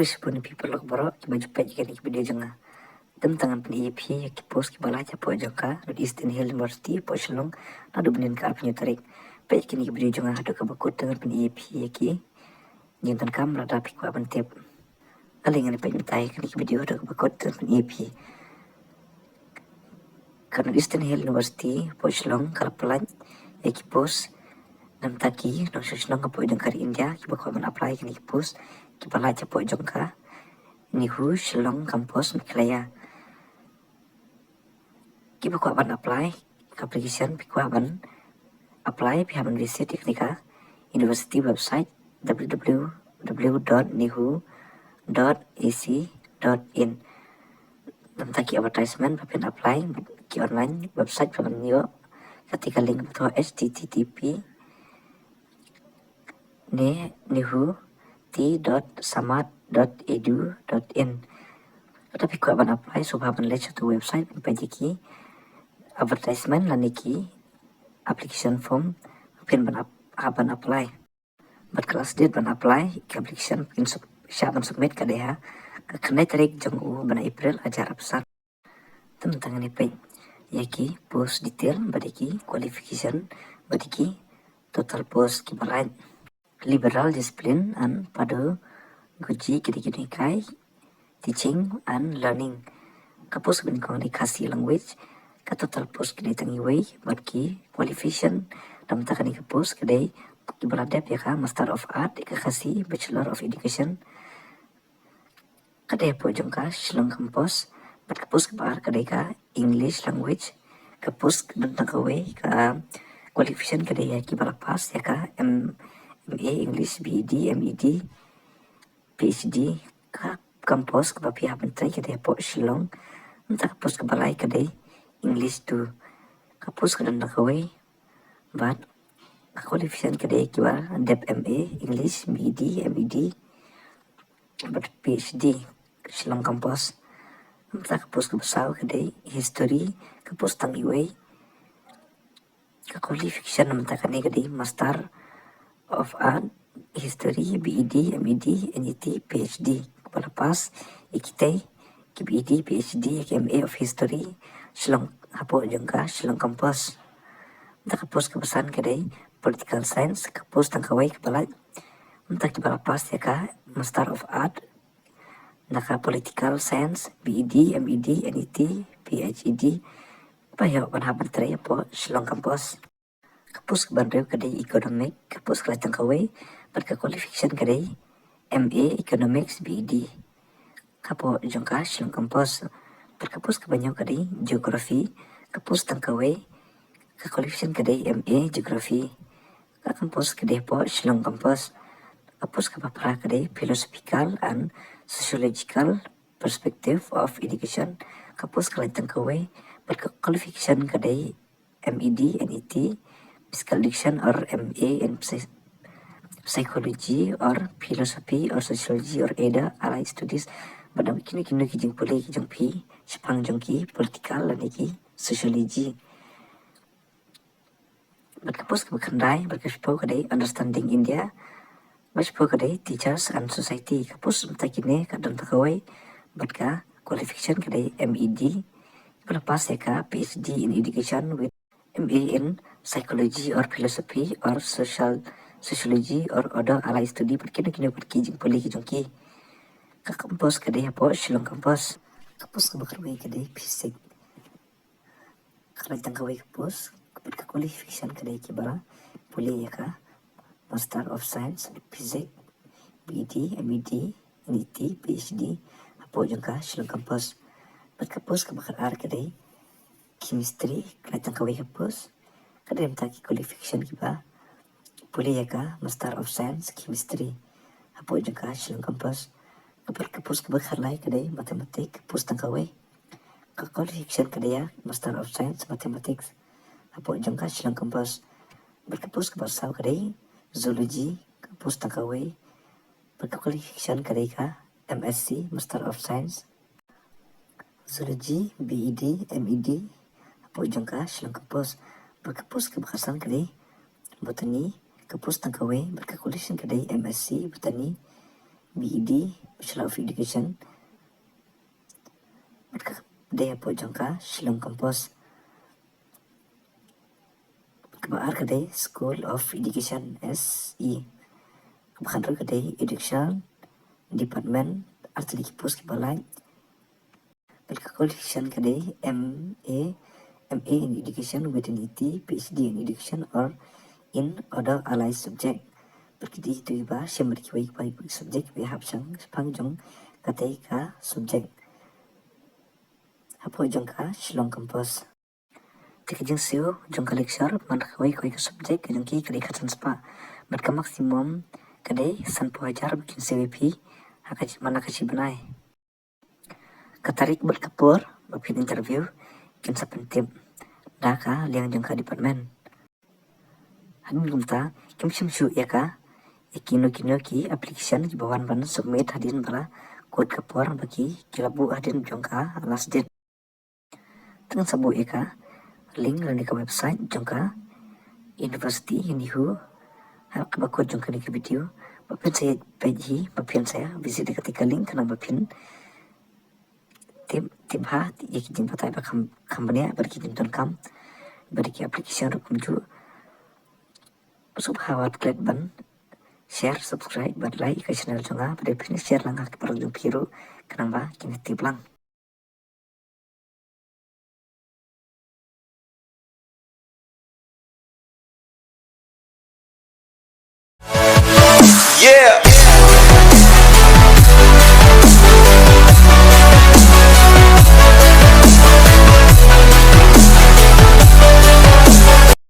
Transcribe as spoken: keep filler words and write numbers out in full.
Shibun ïa phi paralok baroh kiba ju peit ïa kane ka video jong nga. Te mynta ngan pyni ïa phi ïa ki post kiba lait hapoh jong ka North Eastern Hill University hapoh Shillong naduh mynnin ka arphew tarik. Peit ïa kane ka video jong nga haduh kaba kut te ngan pyni ïa phi ïa ki jingdonkam lada phi kwah ban tip. Ale ngan peit mynta ïa kane ka video haduh kaba kut te ngan pyni ïa phi. Ka North Eastern Hill University hapoh Shillong ka la pynlait ïa ki post na bynta ki nongshong shnong hapoh jong ka ri India kiba kwah ban apply ïa kine ki post kiba lait hapoh jong ka NEHU Shillong Campus Meghalaya. Kiba kwah ban apply, ka application phi kwah ban apply phi hap ban visit ïa kane ka university website www.nehu.ac.in. Na bynta ki advertisement ba phin apply, ki online website ba phin ïoh, kata ka link ba thoh http ne nehu.t.samat.edu.in. Lada phi kwah ban apply, sngewbha ban leit sha tu website ban peit ïa ki advertisement lane ki application form ba phin ban ap-, hap ban apply. Bad ka last date ban apply ka application, phin sub-, shah ban submit ka dei ha ka khyndai tarik jong u bnai April arhajar arphew san. Te mynta ngin ïa peit ïa ki post detail bad ïa ki qualification bad ïa ki total post kiba lait. Liberal discipline and pedagogy ka dei ki nonghikai, teaching and learning. Ka post kaba nyngkong ka dei Khasi language, ka total post ka dei tang iwei bad ki qualification na bynta kane ka post ka dei kiba la dep ïa ka Master of Art ïa ka Khasi, Bachelor of Education, ka dei hapoh jong ka Shillong Campus. Bad ka post kaba ar ka dei ka English language. Ka post ka don tang kawei, ka qualification ka dei ïa kiba la pass ïa ka M-, M A English, B E D, M E D, P H D. Ka campus kaba phi hap ban trei ka dei hapoh Shillong. Mynta ka post kaba lai ka dei English two. Ka post ka don tang kawei bad ka qualification ka dei kiba dep M A English, B E D, M E D bad P H D, Shillong Campus. Mynta ka post kaba saw ka dei History, ka post tang iwei. Ka qualification mynta kane ka dei Master of Art, History, B E D, M E D, N E T, P H D. Kaba la pass ïa kitei ki B E D, P H D, ïa ki M A of History, Shillong, hapoh jong ka Shillong Campus. Mynta ka post kaba san ka dei Political Science, ka post tang kawei kaba lait. Mynta kiba la pass ïa ka Master of Art na ka Political Science, B E D, M E D, N E T, P H D, ba ïoh ban hap ban trei hapoh Shillong Campus. Ka post kaba hynriew ka dei Economic, ka post ka lait tang kawei bad ka qualification ka dei M A Economics, B E D, hapoh jong ka Shillong Campus. Bad ka post kaba hynñiew ka dei Geography, ka post tang kawei, ka qualification ka dei M A Geography. Ka campus ka dei hapoh Shillong Campus. Ka post kaba phra ka dei Philosophical and Sociological Perspective of Education, ka post ka lait tang kawei bad ka qualification ka dei M E D, N E T, Physical Education, or M A in Psy-, Psychology or Philosophy or Sociology or other allied studies. Bad kino kino ki jingpule ki jong phi shaphang jong ki political lane ki sociology. Bad ka post kaba khyndai bad ka shiphew ka dei Understanding India, bad shiphew ka dei Teachers and Society. Ka post mynta kine ka don tang kawei bad ka qualification ka dei M E D, kaba la pass ïa ka P H D in Education with M A in Psychology or Philosophy or Social, Sociology or other allied study. Bad kino kino pat ki jingpule ki jong ki. Ka campus ka dei hapoh Shillong Campus. Ka post kaba khatwei ka dei Physics, ka lait tang kawei ka post bad ka qualification ka dei kiba la pule ïa ka Master of Science, Physics, B E D, M E D, N E T, P H D, hapoh jong ka Shillong Campus. Bad ka post kaba khatar ka dei Chemistry, ka lait tang kawei ka post, ka dei mynta ki qualification kiba pule ïa ka Master of Science, Chemistry, hapoh jong ka Shillong Campus. Ka post, ka post kaba khatlai ka dei Mathematics, ka post tang kawei, ka qualification ka dei ïa Master of Science, Mathematics, hapoh jong ka Shillong Campus. Bad ka post kaba saw ka dei Zoology, ka post tang kawei, bad ka qualification ka dei ka M S C, Master of Science, Zoology, B E D, M E D, hapoh jong ka Shillong Campus. Bad ka post kaba khatsan ka dei Botany, ka post tang kawei bad ka qualification ka dei M S C Botany, B E D, P Bachelor of Education. Bad ka dei hapoh jong ka Shillong Campus. Kaba ar ka dei School of Education, S E. Kaba khatduh ka dei Education Department, ar tylli ki post kiba lait. Bad ka qualification ka dei M A, M A in Education with an E T, P H D in Education or in other allied subject. Bad ki dei kitu kiba shim bad kiwei kiwei ki subject kiba hap shang shaphang jong katei ka subject hapoh jong ka Shillong Campus. Te ka jingsiew jong ka lecture man kawei kawei ka subject ka jong ki ka dei khatsan spah. Bad ka maximum ka dei sanphew hajar ba kin siew ïa phi ha ka, man la ka shi bnai. Ka tarik bad ka por ba phin interview kin sa pyntip da ka liang jong ka department. Hadien kumta kim shim shuh ïa ka, ïa kino kino ki application kiba wan ban submit hadien ba la kut ka por ba ki, ki la buh hadien jong ka last date. Te ngan sa buh ïa ka link lane ka website jong ka university NEHU ha kaba kut jong kane ka video. Ba phin sa ïa peit hi, ba phin sa ïa visit ïa katei ka link khnang ba phin tip, tip bha ïa ki jingbatai ba kham, kham bniah bad ki jingdonkam bad ki application ruh kumjuh. Sngewbha wat klet ban share, subscribe bad like ïa ka channel jong nga. Bad phin share lang ha ki paralok jong phi ruh khnang ba kin tip lang. Yeah.